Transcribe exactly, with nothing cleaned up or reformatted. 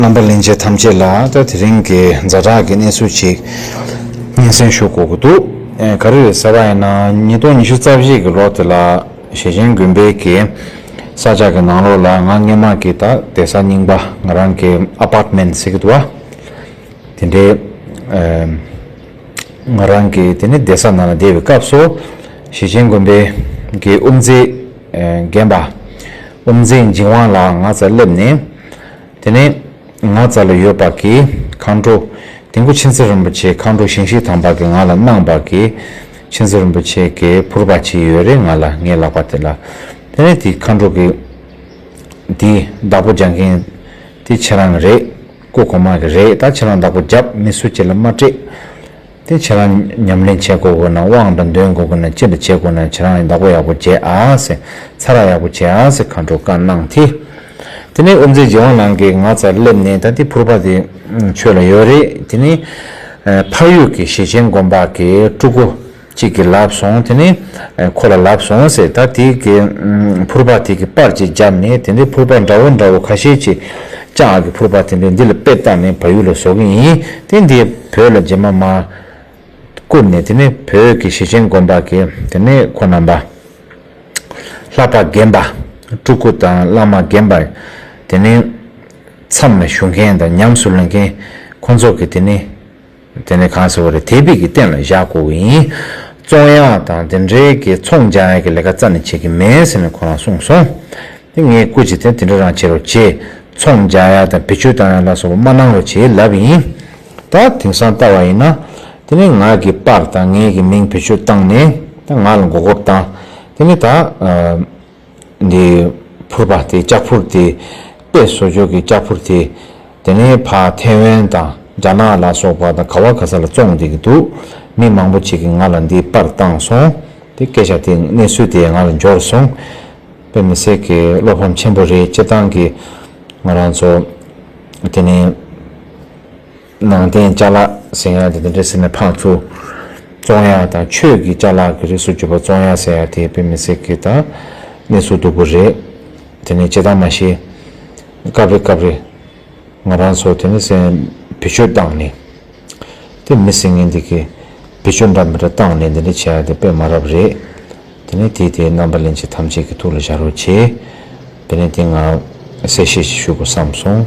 རྣམ་པ་ལྷན་རྒྱས་ཐམས་ཅད་ལ་ད་དེ་རིང་གི་ཛ་དྲག་གི་གནས་ཚུལ་ཅིག་སྙན་སེང་ཞུ་དགོས་ཀྱི་འདུག་ཨེ། ག་རེ་རེད་ཟེར་བ་ཡིན་ན། ཉིས་སྟོང་ཉི་ཤུ་རྩ་བཞི་གི་ལོ་དེ་ལ་ཞེ་ཆེན་དགོན་པའི་གི་ས་ཆ་གི་ནང་ལོགས་ལ་ང་སྔས་མ་གི་ད་བསྡད་ས་རྙིང་པ་ང་རང་གི་ཨ་པར་ཊི་མེན་ཊི་ཟེར་གྱི་འདུག་བ། དེ་འདྲའི་ཨེ། ང་རང་གི་དེ་ནས་བསྡད་ས་ནང་ལ་བསྡད་པའི་སྐབས་སུ། ཞེ་ཆེན་དགོན་པའི་གི་དབུ་མཛད་ཨེ། རྒན་པ་དབུ་མཛད་འཇིགས་དབང་ལགས་ང་རྩར་སླེབས་ནས། དེ་ནས་ང་རྩ་ལ་ཡོད་པ་གི་མཁའ་འགྲོ། དེ་ཁོ་མཁྱེན་བརྩེ་རིན་པོ་ཆེ་མཁའ་འགྲོ་ཞིང་གཤེགས་དམ་པ་གིས་ང་ལ་གནང་བ་གི་མཁྱེན་བརྩེ་རིན་པོ་ཆེ་གི་ཕུར་པ་ཅིག་ཡོད་རེད། ང་ལ་ངའི་ལག་པ་དེ་ལ། དེ་ནས་དེ་མཁའ་འགྲོ་གི་དེ་བདག་པོ་རྒྱག་མཁན་དེ་ཁྱེད་རང་རེད། སྐུ་གོང་མ་གི་རེད། ད་ཁྱེད་རང་བདག་པོ་རྒྱབ། མི་སུ་གཅིག་ལ་མ་སྤྲད། དེ་ཁྱེད་རང་ཉམས་ལེན་བྱེད་དགོས་དགོས་ན། དབང་དང་འདོན་དགོས་དགོས་ན། ཅི་འདྲ་བྱེད་དགོས་ན། ཁྱེད་རང་བདག་པོ་ཡག་པོ་བྱེད་ཨ་ཟེར། ཚ་ར་ཡག་པོ་བྱེད་ཨ་ཟེར་མཁའ་འགྲོ་བཀའ་གནང་དེ། དེ་ནས་དབུ་མཛད་འཇིགས་དབང་ལགས་ཀྱིས་ང་རྩར་སླེབས་ནས། ད་དེ་ཕུར་པ་དེ་ཁྱོད་ལ་ཡོད་རེད། དེ་ནས་ཕ་ཡུལ་གྱི་ཞེ་ཆེན་དགོན་པ་གི་སྤྲུལ་སྐུ་གཅིག་གིས་ལབ་སོང་། དེ་ནས་ཁོ་ལ་ལབ་སོང་ཟེར། ད་དེ་གི་ཕུར་པ་དེ་གི་པར་ཅིག་བརྒྱབ་ནས། དེ་འདྲའི་ཕུར་པ་འདྲ་བོ་འདྲ་བོ་ཁ་ཤས་ཅིག་ལྕགས་ཀྱི་ཕུར་པ་དེ་འདྲ་འདི་ལ་དཔེ་བལྟས་ནས་བལ་ཡུལ་ལ་བཟོ་གི་ཡིན། དེ་འདི་བོད་ལ་རྗེས་མ་མར་བསྐུར་ནས། དེ་ནས་བོད་ཀྱི་ཞེ་ཆེན་དགོན་པ་གི་དེ་ནས་ཁོ་རྣམ་པ་ལྷ་པ་རྒན་པ། སྤྲུལ་སྐུ་དང་བླ་མ་རྒན་པ། དེ་ནས་མཚམས་ལ་བཞུགས་མཁན་དང་ཉམས་སུ་ལེན་མཁན་ཁོང་ཚོ་གི་དེ་ནས། དེ་ནས་གང་ཟེར་བ་རེད། དད་པའི་གི་རྟེན་ལ་བཞག་དགོས་ཀྱི་ཡིན། བཙོང་ཡག་དང་དེ་འདྲའི་གི་ཚོང་རྒྱག་ཡག་གི་ལས་ཀ་རྩ་ནས་བྱེད་ཀྱི་མེད་ཟེར་ནས་ཁོ་རང་གསུངས་སོང་། དེ་ངས་སྐུ་མཁྱེན་དེ་དེ་འདྲ་རང་བྱེད་རོགས་བྱེད། ཚོང་རྒྱག་ཡག་དང་བེད་སྤྱོད་བཏང་ཡག་ལ་སོགས་པ་མ་གནང་རོགས་བྱེད་ལབ་ཡིན། ད་དེང་སང་ལྟ་བ་ཡིན་ན། དེ་ནས་ང་གི་པར་དང་ངའི་གི་མིང་བེད་སྤྱོད་བཏང་ནས། ད་ང་ལ་མགོ་སྐོར་བཏང་། དེ་ནས་ད་ཨ། འདི་ཕུར་པ་དེ། ལྕགས་ཕུར་དེ། དཔེ་བཟོ་བཅོས་ཀྱི་ལྕགས་ཕུར་དེ། དེ་ནས་ཕར་ཐེ་ཝན་དང་རྒྱ་ནག་ལ་སོགས་པ་དང་ག་བ་ག་ས་ལ་བཙོང་བསྡད་ཀྱི་འདུག་མི་མང་པོ་ཅིག་གིས་ང་ལ་འདི་པར་བཏང་སོང་། དེ་སྐད་ཆ་དེ། གནས་ཚུལ་དེ་ང་ལ་འབྱོར་སོང་། དཔེ་མི་སྲིད་ཀྱི་བློ་ཕམ་ཆེན་པོ་རེད། སྤྱིར་བཏང་གི་ང་རང་ཚོ་དེ་ནས། ནང་བསྟན་ཅ་ལག་ཟེར་ཡ་དེ་དེ་འདྲ་ཟེར་ནས་ཕར་ཚུར་བཙོང་ཡ་དང་། ཆོས་ཀྱི་ཅ་ལག་གི་རིགས་སུ་གྱུར་པ་བཙོང་ཡ་ཟེར་ཡ་དེ་དཔེ་མི་སྲིད་ཀྱི་ད་གནས་ཚུལ་སྡུག་པོ་རེད། དེ་ནས་ཇི་ལྟར་མ་ཤེས། སྐབས་རེ་སྐབས་རེ་ང་རང་ཚོ་དེ་ནས་སེམས་བེད་སྤྱོད་བཏང་ནས། དེ་མི་ཟེར་མཁན་འདི་གིས་བེད་སྤྱོད་འདྲ་མི་འདྲ་བཏང་ནས་འདི་འདྲ་བྱས་ཡ་དེ་དཔེ་མ་རབས་རེད། དེ་ནས་དེ་དེ་རྣམ་པ་ལྷན་རྒྱས་ཐམས་ཅད་ཀྱི་ཐུགས་ལ་བཞག་རོགས་བྱེད། དེ་ནས་དེ་ང་གསལ་བཤད་ཞིག་ཞུ་དགོས་བསམ་སོང་།